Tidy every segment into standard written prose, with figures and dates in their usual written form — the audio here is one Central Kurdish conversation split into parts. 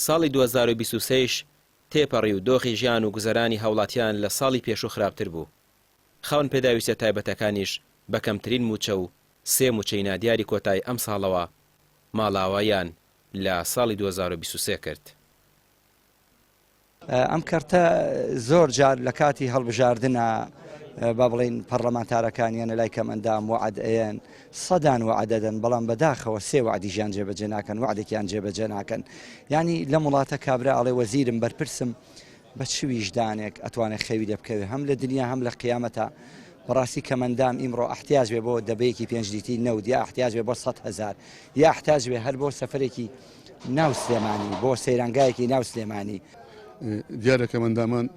ساڵی 2023 یش تێپەڕی و دۆخی ژیان و گوزەرانی هاوڵاتیان لە ساڵی پێشوو خراپتر بوو. خاوەن پێداویستیە تایبەتەکانیش بە کەمترین مووچە و سێ مووچەی نادیاری کۆتایی ئەمساڵەوە ماڵاواییان لە ساڵی 2023 کرد. ئەم کەرتە زۆر جار لە کاتی هەڵبژاردنا با بڵین پەرلەمانتارەکان یان لای کەم ئەندام وەعد ئەیەن سەدان وەعد ئەدەن بەڵام بەداخەوە سێ وەعدیشیان جێبەجێ ناکەن وەعدێکیان جێبەجێ ناکەن یانی لەم وڵاتە کابرا ئەڵێ وەزیرم بەرپرسم بە چ ویژدانێک ئەتوانێت خەوی لێ بکەوێ هەم لە دنیا هەم لە قیامەتا بەڕاستی کەمەندام ئیمڕۆ ئەحتیاج بێ بۆ دەبەیەکی پێنج لیتری نەوت یا ئەحتیاج بێ بۆ 100 هەزار یا ئەحتاج بێ هەر بۆ سەفەرێکی ناو سلێمانی بۆ سەیرانگایەکی ناو سلێمانی. دیارە کەمەندامان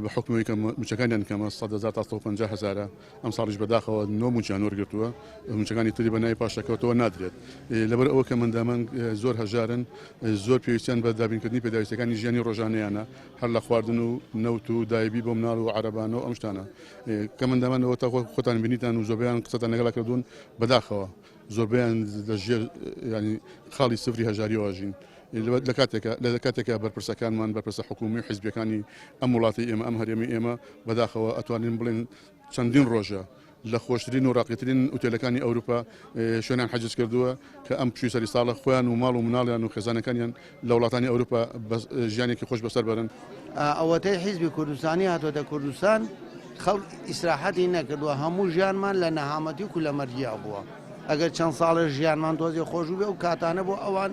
بە حوکمی ئەوەی کە مووچەکانیان کەمە، 100 هەزار تا 150 هەزارە، ئەمساڵیش بەداخەوە نۆ مووچەیان وەرگرتووە، مووچەکانی تری بە ناوی پاشەکەوتەوە نادرێت. لەبەر ئەوە کەمەندامان زۆر هەژارن، زۆر پێویستیان بە دابینکردنی پێداویستیەکانی ژیانی ڕۆژانەیانە، هەر لە خواردن و نەوت و دایبی بۆ مناڵ و عەرەبانە و ئەم شتانە. کەمەندامان ئەوە تا خۆتان بینیتان و زۆربەیان قسەتان لەگەڵا کردوون، بەداخەوە زۆربەیان لە ژێر یانی خاڵی سفری هەژاریەوە ئەژین. لە کاتێکا لە کاتێکا بەرپرسەکانمان بەرپرسە حکوومی و حیزبیەکانی ئەم وڵاتی ئێمە ئەم هەرێمی ئێمە بەداخەوە ئەتوانین بڵێن چەندین ڕۆژە لە خۆشترین و ڕاقیترین ئوتێلەکانی ئەوروپا شوێنیان حەجز کردووە کە ئەم پشووی سەری ساڵە خۆیان و ماڵ و مناڵیان و خێزانەکانیان لە وڵاتانی ئەوروپا ژیانێکی خۆش بەسەر بەرن. ئەوەتەی حیزبی کوردستانی هاتۆتە کوردستان خەڵک ئیسراحەتی نەکردووە هەموو ژیانمان لە نەهامەتی و کولەمەرگیا بووە. ئەگەر چەند ساڵێ ژیانمان تۆزێ خۆش بووبێ ئەو کاتانە بۆ ئەوان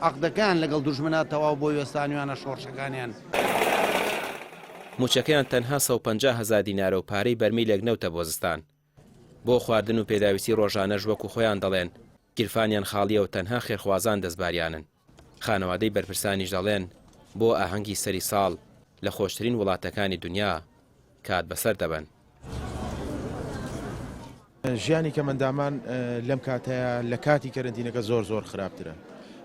عەقدەکەیان لەگەڵ دوژمنا تەواو بۆ وێستانویانە شۆڕشەکانیان. مووچەکەیان تەنها 150 هەزار دینارە و پارەی بەرمیلێک نەوتە بۆ زستان. بۆ خواردن و پێداویستی ڕۆژانەش وەکو خۆیان دەڵێن گیرفانیان خاڵییە و تەنها خێرخوازان دەستباریانن. خانەوادەی بەرپرسانیش دەڵێن بۆ ئاهەنگی سەری ساڵ لە خۆشترین وڵاتەکانی دونیا کات بەسەر دەبەن. ژیانی کەمەندامان لەم کاتەیا لە کاتی کەرەنتینەکە زۆر زۆر خراپترە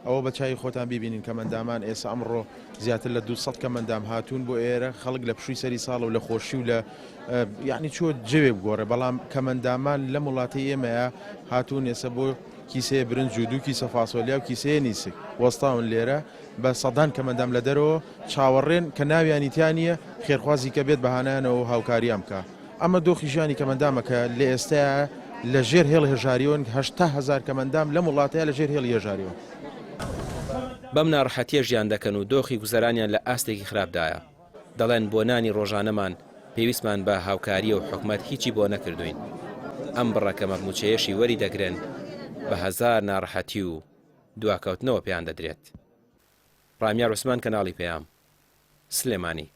ئەوە بە چاوی خۆتان بیبینین کەمەندامان ئێستا ئەمڕۆ زیاتر لە 200 کەمەندام هاتوون بۆ ئێرە خەڵک لە پشووی سەری ساڵ و لە خۆشی و لە یعنی چۆ جەوێ بگۆڕێ بەڵام کەمەندامان لەم وڵاتی ئێمەیە هاتوون ئێستا بۆ کیسەیە برنج و دوو کیسە فاسۆلیا و کیسەیە نیسک وەستاون لێرە بە سەدان کەمەندام لە دەرەوە چاوەڕێن کە ناویانی تیا نییە خێرخوازی کە بێت بە هانایانەوە و هاوکاریان بکا. ئەمە دۆخی ژیانی کەمەندامە کە لە ئێستایا لە ژێر هێڵی هەژاریەوەن، 80 هەزار کەمەندام لەم وڵاتەیا لە ژێر هێڵی هەژاریەوەن. بەم ناڕەحەتیە ژیان دەکەن و دۆخی گوزەرانیان لە ئاستێکی خراپدایە، دەڵێن بۆ نانی ڕۆژانەمان پێویستمان بە هاوکارییە و حکومەت هیچی بۆ نەکردووین، ئەم بڕە کەمە مووچەیەشی وەری دەگرن بە هەزار ناڕەحەتی و دواکەوتنەوە پێیان دەدرێت. ڕامیار عوسمان کەناڵی پەیام، سلێمانی.